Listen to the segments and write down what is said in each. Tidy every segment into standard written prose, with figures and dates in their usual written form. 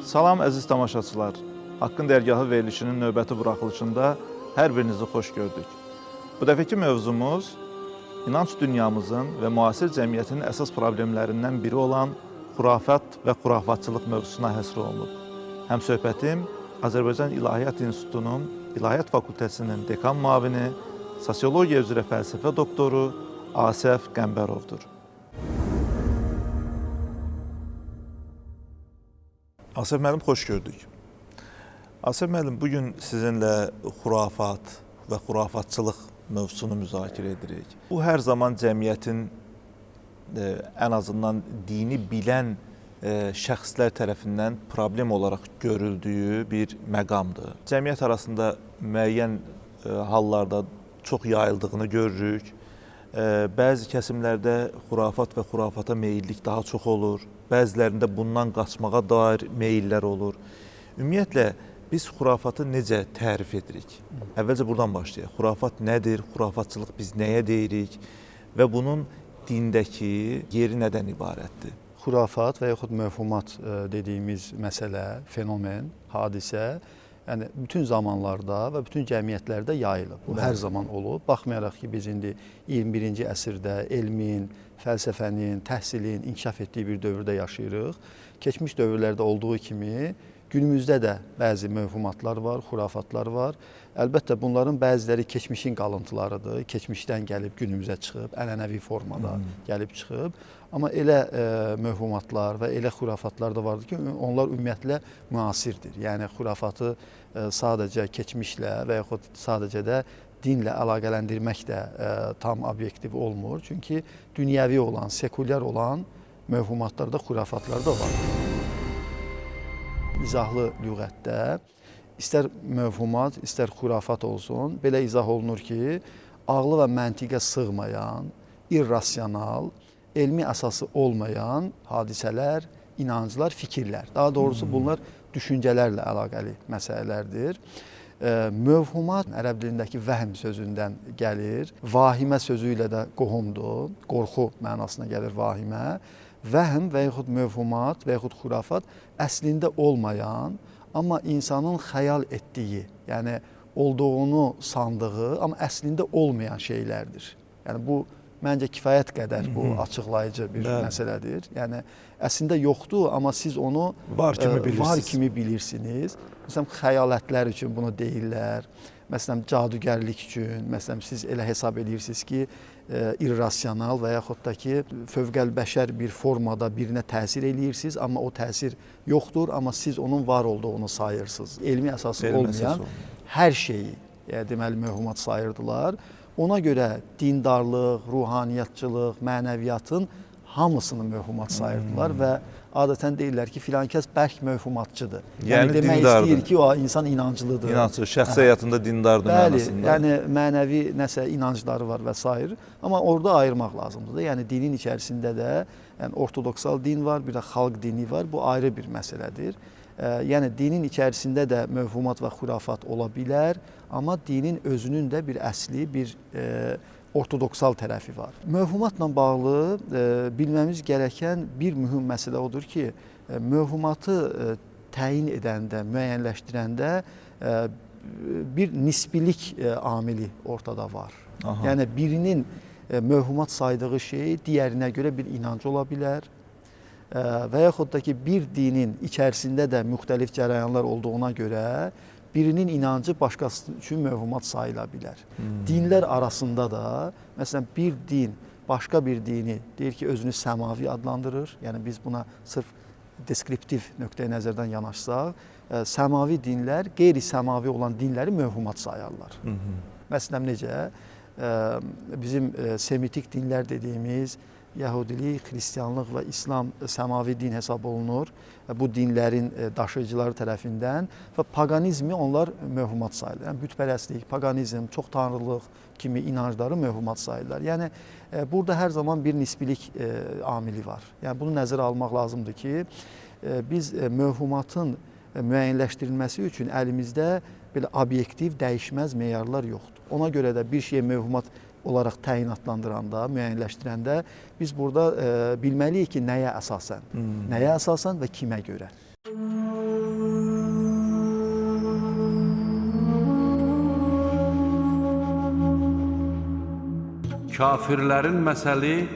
Salam əziz tamaşaçılar. Haqqın Dərgahı verilişinin növbəti buraxılışında hər birinizi xoş gördük. Bu dəfəki mövzumuz inanc dünyamızın və müasir cəmiyyətin əsas problemlərindən biri olan xurafat və xurafatçılıq mövzusuna həsr olunub. Həmsöhbətim Azərbaycan İlahiyyat İnstitutunun İlahiyyat Fakültəsinin dekan müavini, sosiologiya üzrə fəlsəfə doktoru Asəf Qəmbərovdur. Asəf müəllim, xoş gördük. Asəf müəllim, bu gün sizinlə xurafat və xurafatçılıq mövzusunu müzakirə edirik. Bu hər zaman cəmiyyətin ən azından dini bilən şəxslər tərəfindən problem olaraq görüldüyü bir məqamdır. Cəmiyyət arasında müəyyən hallarda çox yayıldığını görürük. Bəzi kəsimlərdə xurafat və xurafata meyillik daha çox olur. Bəzilərində bundan qaçmağa dair meyillər olur. Ümumiyyətlə biz xurafatı necə tərif edirik? Əvvəlcə buradan başlayaq. Xurafat nədir? Xurafatçılıq biz nəyə deyirik? Və bunun dindəki yeri nədən ibarətdir? Xurafat və yaxud mövhumat dediyimiz məsələ, fenomen, hadisə, yəni bütün zamanlarda və bütün cəmiyyətlərdə yayılıb. Bu hər zaman olub. Baxmayaraq ki, biz indi 21-ci əsrdə elmin, fəlsəfənin, təhsilin inkişaf etdiyi bir dövrdə yaşayırıq. Keçmiş dövrlərdə olduğu kimi günümüzdə də bəzi mövhumatlar var, xurafatlar var. Əlbəttə bunların bəziləri keçmişin qalıntılarıdır. Keçmişdən gəlib günümüzə çıxıb, ənənəvi formada gəlib çıxıb. Amma elə mövhumatlar və elə xurafatlar da vardır ki, onlar ümumiyyətlə müasirdir. Yəni xurafatı sadəcə keçmişlə və yaxud sadəcə də dinlə əlaqələndirmək də tam obyektiv olmur. Çünki dünyəvi olan, sekulyar olan mövhumatlar da, xurafatlar da var. İzahlı lüğətdə istər mövhumat, istər xurafat olsun, belə izah olunur ki, ağlı və məntiqə sığmayan, irrasional, elmi əsası olmayan hadisələr, inanclar, fikirlər. Daha doğrusu bunlar düşüncələrlə əlaqəli məsələlərdir. Mövhumat ərəb dilindəki vəhm sözündən gəlir. Vahimə sözü ilə də qohumdur. Qorxu mənasına gəlir vahimə. Vəhm və yaxud mövhumat və yaxud xurafat əslində olmayan, amma insanın xəyal etdiyi, yəni olduğunu sandığı, amma əslində olmayan şeylərdir. Yəni bu məncə kifayət qədər bu açıqlayıcı bir məsələdir. Yəni əslində yoxdur, amma siz onu var kimi bilirsiniz. Var kimi bilirsiniz. Məsələn, xəyalətlər üçün bunu deyirlər. Məsələn, cadugərlik üçün, məsələn, siz elə hesab edirsiniz ki, irrasional və yaxud da ki, fövqəlbəşər bir formada birinə təsir eləyirsiniz, amma o təsir yoxdur, amma siz onun var olduğunu sayırsınız. Elmi əsası olmayan hər şeyi, yəni, deməli, mövhumat sayırdılar. Ona görə dindarlıq, ruhaniyyatçılıq, mənəviyyatın hamısını mövhumat sayırdılar və adətən deyirlər ki, filan kəs bərk mövhumatçıdır. Yəni demək dindardır. İstəyir ki, o insan inanclıdır. İnanclı, şəxsi həyatında dindardır Bəli, mənasında. yəni mənəvi nəsə inancları var və sair. Amma orada ayırmaq lazımdır da. Yəni dinin içərisində də yəni ortodoksal din var, bir də xalq dini var. Bu ayrı bir məsələdir. Yəni dinin içərisində də mövhumat və xurafat ola bilər, amma dinin özünün də bir əsli, bir ortodoksal tərəfi var. Mövhumatla bağlı bilməmiz gərəkən bir mühüm məsələ odur ki, mövhumatı təyin edəndə, müəyyənləşdirəndə bir nisbilik amili ortada var. Aha. Yəni birinin mövhumat saydığı şey digərinə görə bir inanc ola bilər. Və yaxud da ki, bir dinin içərisində də müxtəlif cərəyanlar olduğuna görə birinin inancı başqası üçün mövhumat sayıla bilər. Dinlər arasında da məsələn bir din başqa bir dini deyir ki, özünü səmavi adlandırır. Yəni biz buna sırf deskriptiv nöqteyi nəzərdən yanaşsaq, səmavi dinlər qeyri-səmavi olan dinləri mövhumat sayarlar. Məsələn necə? Bizim semitik dinlər dediyimiz Yahudilik, Xristianlıq və İslam səmavi din hesab olunur. Bu dinlərin daşıyıcıları tərəfindən və paqanizmi onlar mövhumat sayılır. Yəni bütpərəstlik, paqanizm, çox tanrılıq kimi inancları mövhumat sayılır. Yəni burada hər zaman bir nisbilik amili var. Yəni bunu nəzərə almaq lazımdır ki, biz mövhumatın müəyyənləşdirilməsi üçün əlimizdə belə obyektiv, dəyişməz meyarlar yoxdur. Ona görə də bir şeyə mövhumat olaraq təyinatlandıranda, müəyyənləşdirəndə biz burada bilməliyik ki, nəyə əsasən, nəyə əsasən və kimə görə. Kafirlərin məsəli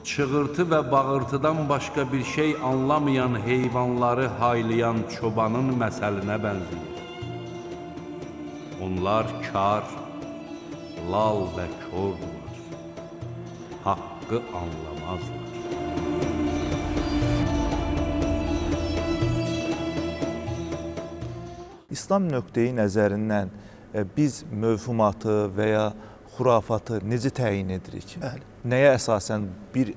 çığırtı və bağırtıdan başqa bir şey anlamayan heyvanları haylayan çobanın məsəlinə bənzəyir. Onlar kar, lal və kordurlar. Haqqı anlamazlar. İslam nöqteyi nəzərindən biz mövhumatı və ya xurafatı necə təyin edirik? Bəli. Nəyə əsasən bir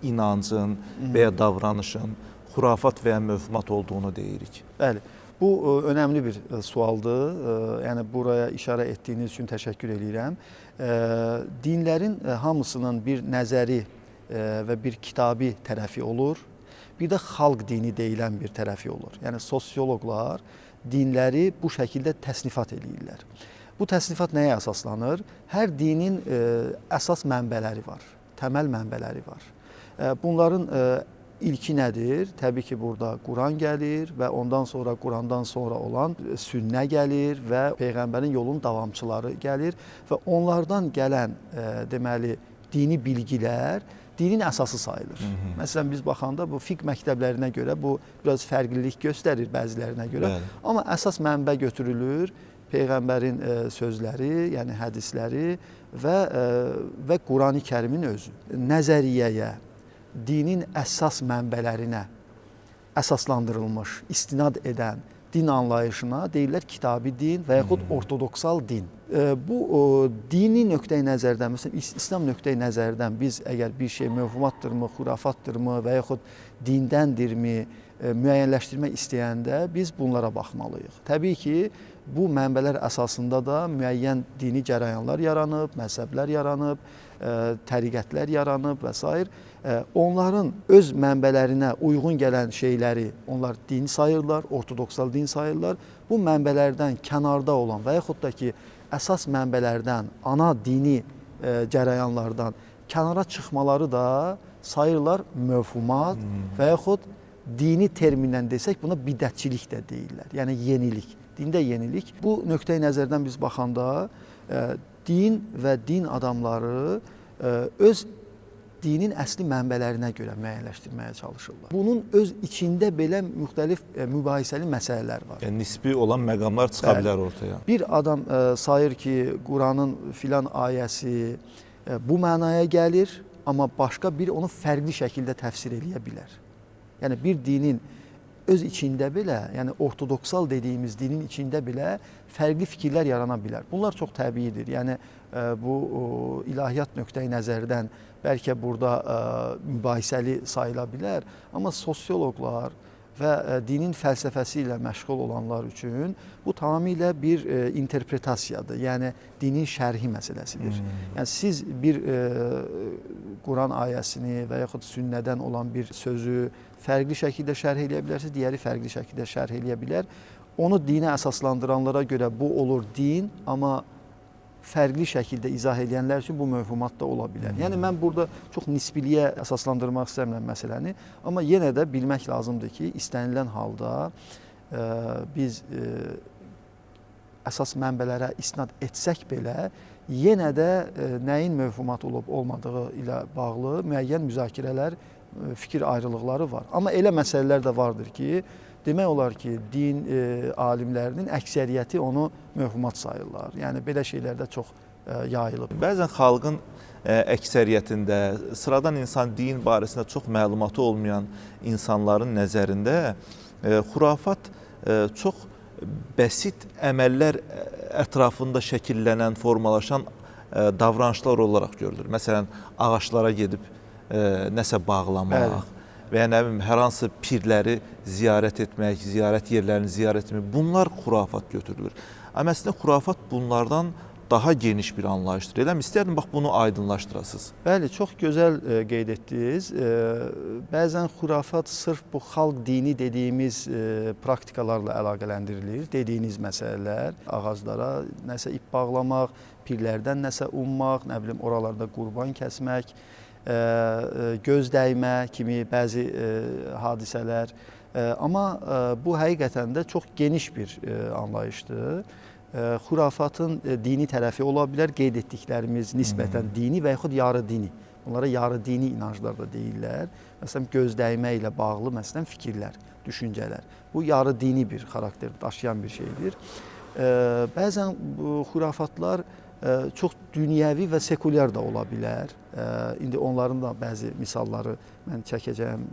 inancın və ya davranışın xurafat və ya mövhumat olduğunu deyirik? Bəli. Bu önəmli bir sualdır. Yəni buraya işarə etdiyiniz üçün təşəkkür eləyirəm. Dinlərin hamısının bir nəzəri və bir kitabi tərəfi olur. Bir də xalq dini deyilən bir tərəfi olur. Yəni sosioloqlar dinləri bu şəkildə təsnifat eləyirlər. Bu təsnifat nəyə əsaslanır? Hər dinin əsas mənbələri var, təməl mənbələri var. Bunların ilki nədir? Təbii ki, burada Quran gəlir və ondan sonra Qurandan sonra olan sünnə gəlir və peyğəmbərin yolunun davamçıları gəlir və onlardan gələn deməli dini bilgilər dinin əsası sayılır. Məsələn, biz baxanda bu fiqh məktəblərinə görə bu biraz fərqlilik göstərir bəzilərinə görə. Bəli. Amma əsas mənbə götürülür peyğəmbərin sözləri, yəni hədisləri və Qurani Kərimin özü. Nəzəriyyəyə, dinin əsas mənbələrinə əsaslandırılmış, istinad edən din anlayışına deyirlər kitabi din və yaxud ortodoksal din. Bu dini nöqteyi nəzərdən, məsələn, İslam nöqteyi nəzərdən biz əgər bir şey mövhumatdırmı, xurafatdırmı və yaxud dindəndirmi müəyyənləşdirmək istəyəndə biz bunlara baxmalıyıq. Təbii ki, bu mənbələr əsasında da müəyyən dini cərəyanlar yaranıb, məzhəblər yaranıb, təriqətlər yaranıb və s. Onların öz mənbələrinə uyğun gələn şeyləri onlar din sayırlar, ortodoksal din sayırlar. Bu mənbələrdən kənarda olan və yaxud da ki, əsas mənbələrdən, ana dini cərəyanlardan kənara çıxmaları da sayırlar mövhumat və yaxud dini terminlə desək buna bidətçilik də deyirlər. Yəni yenilik, dində yenilik. Bu nöqteyi nəzərdən biz baxanda din və din adamları öz dinin əsli mənbələrinə görə müəyyənləşdirməyə çalışırlar. Bunun öz içində belə müxtəlif mübahisəli məsələlər var. Yəni nisbi olan məqamlar çıxa bilər ortaya. Bir adam sayır ki, Quranın filan ayəsi bu mənaya gəlir, amma başqa biri onu fərqli şəkildə təfsir eləyə bilər. Yəni bir dinin öz içində belə, yəni ortodoksal dediyimiz dinin içində belə fərqli fikirlər yarana bilər. Bunlar çox təbiidir. Yəni bu ilahiyyat nöqteyi nəzərdən bəlkə burada mübahisəli sayıla bilər, amma sosioloqlar və dinin fəlsəfəsi ilə məşğul olanlar üçün bu tamamilə bir interpretasiyadır. Yəni dinin şərhi məsələsidir. Yəni siz bir Quran ayəsini və yaxud sünnədən olan bir sözü fərqli şəkildə şərh eləyə bilərsiniz, digəri fərqli şəkildə şərh eləyə bilər. Onu dinə əsaslandıranlara görə bu olur din, amma fərqli şəkildə izah edənlər üçün bu mövhumat da ola bilər. Yəni mən burada çox nisbiliyə əsaslandırmaq istəmirəm məsələni, amma yenə də bilmək lazımdır ki, istənilən halda biz əsas mənbələrə istinad etsək belə, yenə də nəyin mövhumat olub olmadığı ilə bağlı müəyyən müzakirələr, fikir ayrılıqları var. Amma elə məsələlər də vardır ki, demək olar ki, din alimlərinin əksəriyyəti onu mövhumat sayırlar. Yəni belə şeylər də çox yayılıb. Bəzən xalqın əksəriyyətində sıradan insan din barəsində çox məlumatı olmayan insanların nəzərində xurafat çox bəsit əməllər ətrafında şəkillənən, formalaşan davranışlar olaraq görülür. Məsələn, ağaclara gedib nəsə bağlamaq. Bəli. Və ya nə bilim, hər hansı pirləri ziyarət etmək, ziyarət yerlərini ziyarət etmək, bunlar xurafat götürülür. Amma əslində xurafat bunlardan daha geniş bir anlayışdır. Eləmi? İstərdim bax bunu aydınlaşdırasınız. Bəli, çox gözəl qeyd etdiniz. Bəzən xurafat sırf bu xalq dini dediyimiz praktikalarla əlaqələndirilir. Dediyiniz məsələlər, ağaclara nəsə ip bağlamaq, pirlərdən nəsə ummaq, nə bilim oralarda qurban kəsmək, göz dəymə kimi bəzi hadisələr. Amma bu həqiqətən də çox geniş bir anlayışdır. Xurafatın dini tərəfi ola bilər, qeyd etdiklərimiz nisbətən dini və yaxud yarı dini. Bunlara yarı dini inanclar da deyirlər. Məsələn, gözdəymə ilə bağlı məsələn fikirlər, düşüncələr. Bu yarı dini bir xarakter daşıyan bir şeydir. Bəzən bu xurafatlar çox dünyəvi və sekulyar da ola bilər. İndi onların da bəzi misalları mən çəkəcəyəm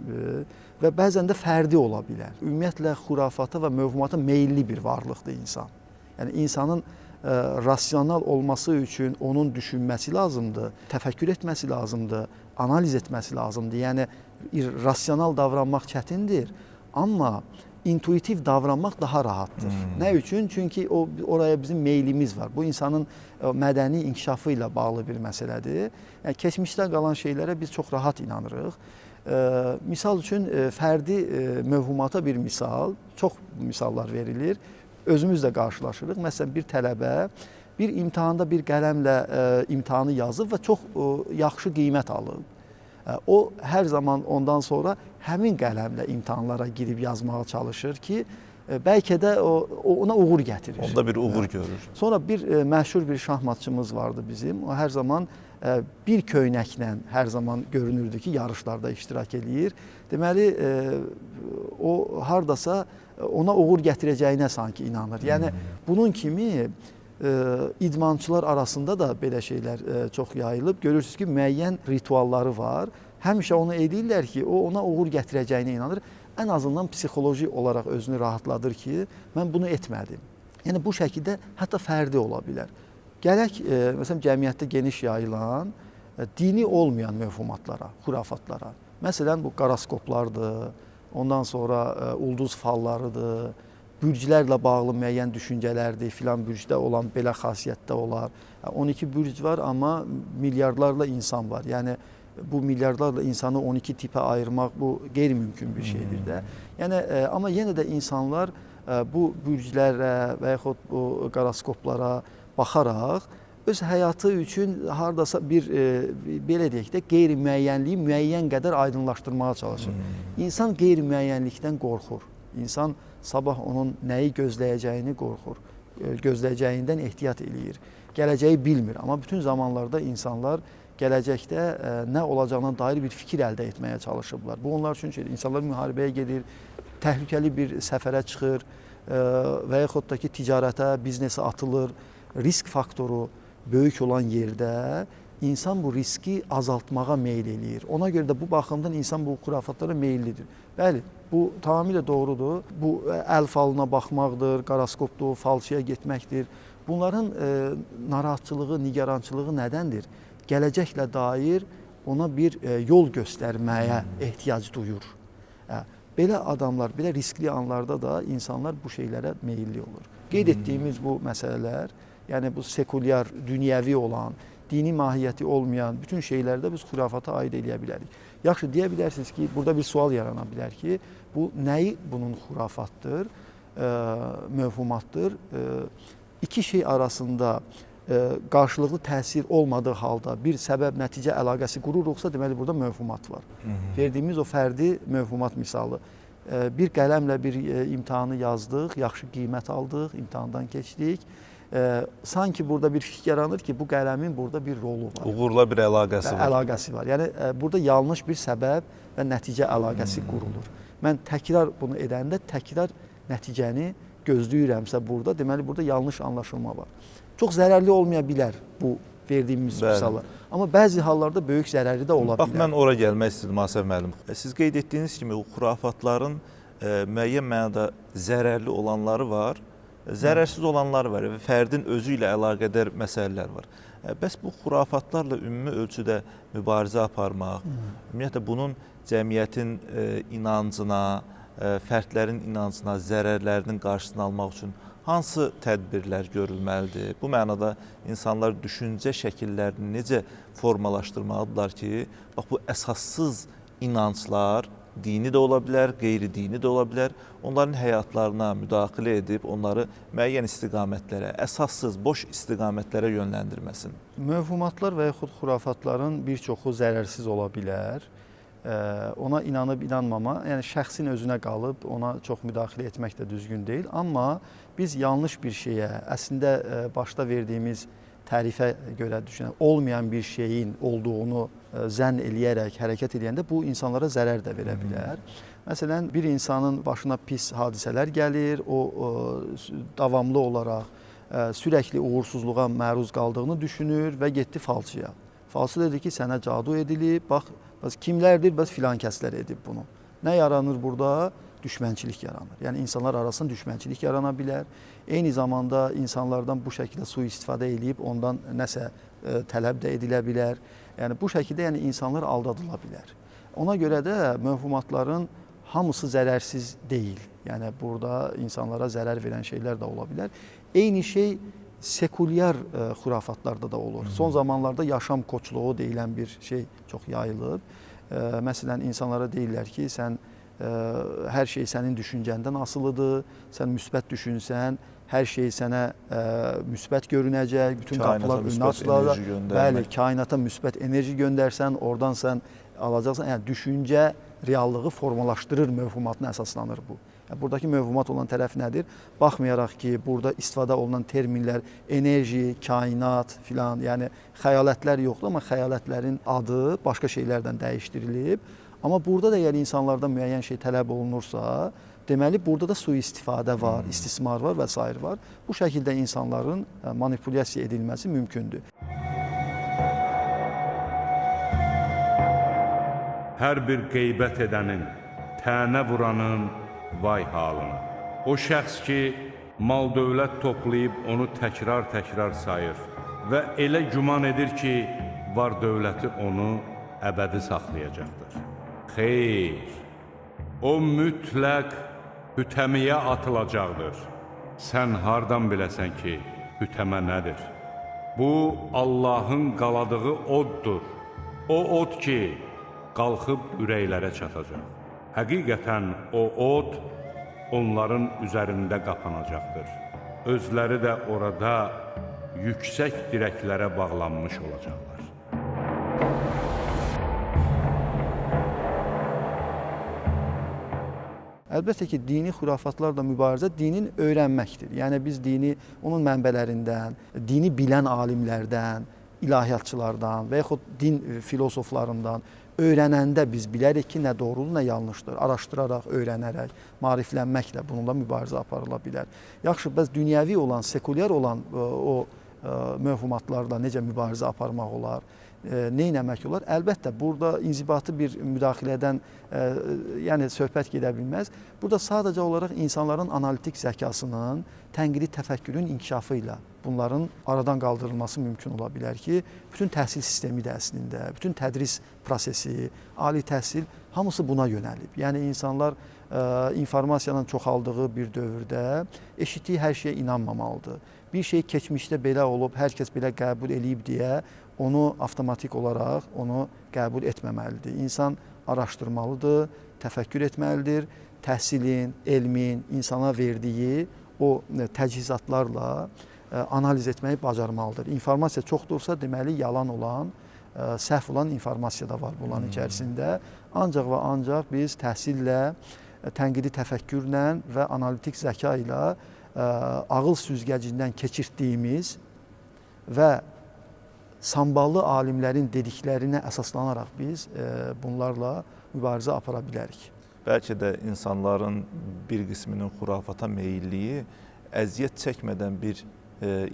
və bəzən də fərdi ola bilər. Ümumiyyətlə xurafata və mövhumata meyilli bir varlıqdır insan. Yəni insanın rasional olması üçün onun düşünməsi lazımdır, təfəkkür etməsi lazımdır, analiz etməsi lazımdır. Yəni rasional davranmaq çətindir, amma intuitiv davranmaq daha rahatdır. Nə üçün? Çünki o oraya bizim meylimiz var. Bu insanın mədəni inkişafı ilə bağlı bir məsələdir. Yəni keçmişdən qalan şeylərə biz çox rahat inanırıq. Misal üçün fərdi mövhumata bir misal, çox misallar verilir. Özümüz də qarşılaşırıq. Məsələn, bir tələbə bir imtahanda bir qələmlə imtahanı yazıb və çox yaxşı qiymət alıb. O hər zaman ondan sonra həmin qələmlə imtahanlara girib yazmağa çalışır ki, bəlkə də o ona uğur gətirir. Onda bir uğur görür. Sonra bir məşhur bir şahmatçımız vardı bizim. O hər zaman bir köynəklə hər zaman görünürdü ki, yarışlarda iştirak eləyir. Deməli, o hardasa ona uğur gətirəcəyinə sanki inanır. Yəni bunun kimi idmançılar arasında da belə şeylər çox yayılıb. Görürsünüz ki, müəyyən ritualları var. Həmişə onu eləyirlər ki, o ona uğur gətirəcəyinə inanır. Ən azından psixoloji olaraq özünü rahatladır ki, mən bunu etmədim. Yəni bu şəkildə hətta fərdi ola bilər. Gələk məsələn cəmiyyətdə geniş yayılan dini olmayan mövhumatlara, xurafatlara. Məsələn bu qaraskoplardır, ondan sonra ulduz fallarıdır, bürclərlə bağlı müəyyən düşüncələrdir, filan bürcdə olan belə xasiyyətdə olar. 12 bürc var, amma milyardlarla insan var. Yəni bu milyardlarla insanı 12 tipə ayırmaq bu qeyri-mümkün bir şeydir də. Yəni amma yenə də insanlar bu bürclərə və yaxud bu qaraskoplara baxaraq öz həyatı üçün hardasa bir belə deyək də qeyri-müəyyənliyi müəyyən qədər aydınlaşdırmağa çalışır. İnsan qeyri-müəyyənlikdən qorxur. İnsan sabah onun nəyi gözləyəcəyini qorxur. Gözləyəcəyindən ehtiyat eləyir. Gələcəyi bilmir, amma bütün zamanlarda insanlar gələcəkdə nə olacağına dair bir fikir əldə etməyə çalışıblar. Bu onlar üçün şeydir. İnsanlar müharibəyə gedir, təhlükəli bir səfərə çıxır və yaxud da ki ticarətə, biznesə atılır. Risk faktoru böyük olan yerdə insan bu riski azaltmağa meyl eləyir. Ona görə də bu baxımdan insan bu xurafatlara meyillidir. Bəli, bu tamamilə doğrudur. Bu əl falına baxmaqdır, qaraskopdur, falçıya getməkdir. Bunların narahatçılığı, nigarançılığı nədəndir? Gələcəklə dair ona bir yol göstərməyə ehtiyac duyur. Belə adamlar, belə riskli anlarda da insanlar bu şeylərə meyilli olur. Qeyd etdiyimiz bu məsələlər, yəni bu sekulyar, dünyəvi olan, dini mahiyyəti olmayan bütün şeylərdə biz xurafata aid eləyə bilərik. Yaxşı, deyə bilərsiniz ki, burada bir sual yarana bilər ki, bu nəyi bunun xurafatdır, mövhumatdır? İki şey arasında qarşılıqlı təsir olmadığı halda bir səbəb-nəticə əlaqəsi qururuqsa, deməli burada mövhumat var. Verdiyimiz o fərdi mövhumat misalı. Bir qələmlə bir imtahanı yazdıq, yaxşı qiymət aldıq, imtahandan keçdik. Sanki burada bir fikir yaranır ki, bu qələmin burada bir rolu var. Uğurla bir əlaqəsi var. Əlaqəsi var. Yəni burada yanlış bir səbəb və nəticə əlaqəsi qurulur. Mən təkrar bunu edəndə təkrar nəticəni gözləyirəmsə burada, deməli burada yanlış anlaşılma var. Çox zərərli olmaya bilər bu verdiyimiz misallar. Amma bəzi hallarda böyük zərəri də ola bilər. Bax, mən ora gəlmək istədim Asəf müəllim. Siz qeyd etdiyiniz kimi xurafatların müəyyən mənada zərərli olanları var, zərərsiz olanları var və fərdin özü ilə əlaqədar məsələlər var. Bəs bu xurafatlarla ümumi ölçüdə mübarizə aparmaq, ümumiyyətlə bunun cəmiyyətin inancına, fərdlərin inancına, zərərlərinin qarşısını almaq üçün hansı tədbirlər görülməlidir? Bu mənada insanlar düşüncə şəkillərini necə formalaşdırmalıdırlar ki, bax bu əsassız inanclar dini də ola bilər, qeyri-dini də ola bilər, onların həyatlarına müdaxilə edib onları müəyyən istiqamətlərə, əsassız, boş istiqamətlərə yönləndirməsin. Mövhumatlar və yaxud xurafatların bir çoxu zərərsiz ola bilər. Ona inanıb inanmama, yəni şəxsin özünə qalıb, ona çox müdaxilə etmək də düzgün deyil. Amma biz yanlış bir şeyə, əslində başda verdiyimiz tərifə görə düşünən, olmayan bir şeyin olduğunu zənn eləyərək hərəkət eləyəndə bu insanlara zərər də verə bilər. Məsələn, bir insanın başına pis hadisələr gəlir, o davamlı olaraq sürəkli uğursuzluğa məruz qaldığını düşünür və getdi falçıya. Falçı dedi ki, sənə cadu edilib, bax, bəs kimlərdir, bəs filan kəslər edib bunu. Nə yaranır burada? Düşmənçilik yaranır. Yəni insanlar arasında düşmənçilik yarana bilər. Eyni zamanda insanlardan bu şəkildə sui-istifadə eləyib ondan nəsə tələb də edilə bilər. Yəni bu şəkildə yəni insanlar aldadıla bilər. Ona görə də mövhumatların hamısı zərərsiz deyil. Yəni burada insanlara zərər verən şeylər də ola bilər. Eyni şey sekulyar xurafatlarda da olur. Son zamanlarda yaşam koçluğu deyilən bir şey çox yayılıb. Məsələn, insanlara deyirlər ki, sən hər şey sənin düşüncəndən asılıdır, sən müsbət düşünsən, hər şey sənə müsbət görünəcək, bütün qapılar önünə açılacaq. Bəli, kainata müsbət enerji göndərsən, oradan sən alacaqsan. Yəni düşüncə reallığı formalaşdırır mövhumatına əsaslanır bu. Yəni, buradakı mövhumat olan tərəf nədir? Baxmayaraq ki, burada istifadə olunan terminlər enerji, kainat filan, yəni xəyalətlər yoxdur, amma xəyalətlərin adı başqa şeylərdən dəyişdirilib. Amma burada da əgər insanlardan müəyyən şey tələb olunursa, deməli burada da sui-istifadə var, istismar var və sair var. Bu şəkildə insanların manipulyasiya edilməsi mümkündür. Hər bir qeybət edənin, tənə vuranın vay halına. O şəxs ki, mal dövlət toplayıb onu təkrar-təkrar sayır və elə güman edir ki, var dövləti onu əbədi saxlayacaqdır. Xeyr, o mütləq hütəmiyə atılacaqdır. Sən hardan biləsən ki, hütəmə nədir? Bu, Allahın qaladığı oddur. O od ki, qalxıb ürəklərə çatacaq. Həqiqətən o od onların üzərində qapanacaqdır. Özləri də orada yüksək dirəklərə bağlanmış olacaqlar. Əlbəttə ki, dini xürafatlarla mübarizə dinin öyrənməkdir. Yəni biz dini onun mənbələrindən, dini bilən alimlərdən, ilahiyyatçılardan və yaxud din filosoflarından öyrənəndə biz bilərik ki, nə doğrudur, nə yanlışdır. Araşdıraraq, öyrənərək, maariflənməklə bununla mübarizə aparıla bilər. Yaxşı, bəs dünyəvi olan, sekulyar olan o mövhumatlarla necə mübarizə aparmaq olar? Nə etmək olar? Əlbəttə, burada inzibati bir müdaxilədən yəni söhbət gedə bilməz. Burada sadəcə olaraq insanların analitik zəkasının, tənqidi təfəkkürün inkişafı ilə bunların aradan qaldırılması mümkün ola bilər ki, bütün təhsil sistemi də əslində, bütün tədris prosesi, ali təhsil hamısı buna yönəlib. Yəni insanlar informasiyanın çoxaldığı bir dövrdə eşitdiyi hər şeyə inanmamalıdır. Bir şey keçmişdə belə olub, hər kəs belə qəbul eləyib deyə onu avtomatik olaraq onu qəbul etməməlidir. İnsan araşdırmalıdır, təfəkkür etməlidir. Təhsilin, elmin insana verdiyi o təchizatlarla analiz etməyi bacarmalıdır. İnformasiya çoxdursa, deməli yalan olan, səhv olan informasiya da var bunların içərisində. Ancaq və ancaq biz təhsillə, tənqidi təfəkkürlə və analitik zəka ilə ağıl süzgəcindən keçirdiyimiz və samballı alimlərin dediklərinə əsaslanaraq biz bunlarla mübarizə apara bilərik. Bəlkə də insanların bir qisminin xurafata meyilliyi əziyyət çəkmədən bir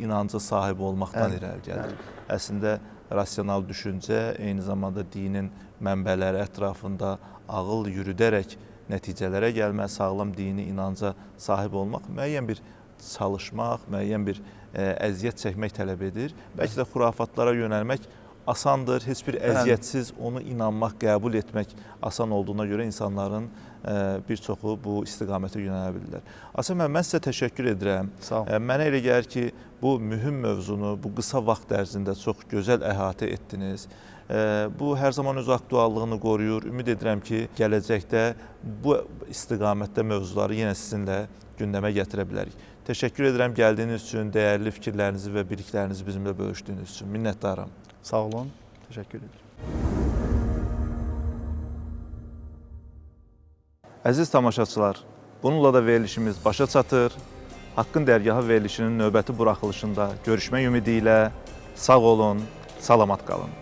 inanca sahib olmaqdan irəli gəlir. Əslində, rasional düşüncə, eyni zamanda dinin mənbələri ətrafında ağıl yürüdərək nəticələrə gəlmək, sağlam dini inanca sahib olmaq, müəyyən bir çalışmaq, müəyyən bir əziyyət çəkmək tələb edir. Bəlkə də xurafatlara yönəlmək asandır, heç bir əziyyətsiz onu inanmaq, qəbul etmək asan olduğuna görə insanların bir çoxu bu istiqamətə yönələ bilirlər. Asəf müəllim, mən sizə təşəkkür edirəm. Sağ olun. Mənə elə gəlir ki, bu mühüm mövzunu bu qısa vaxt ərzində çox gözəl əhatə etdiniz. Bu hər zaman öz aktuallığını qoruyur. Ümid edirəm ki, gələcəkdə bu istiqamətdə mövzuları yenə sizinlə gündəmə gətirə bilərik. Təşəkkür edirəm gəldiyiniz üçün, dəyərli fikirlərinizi və biliklərinizi bizimlə bölüşdüyünüz üçün. Minnətdaram. Sağ olun, təşəkkür edirəm. Əziz tamaşaçılar, bununla da verilişimiz başa çatır. Haqqın Dərgahı verilişinin növbəti buraxılışında görüşmək ümidi ilə sağ olun, salamat qalın.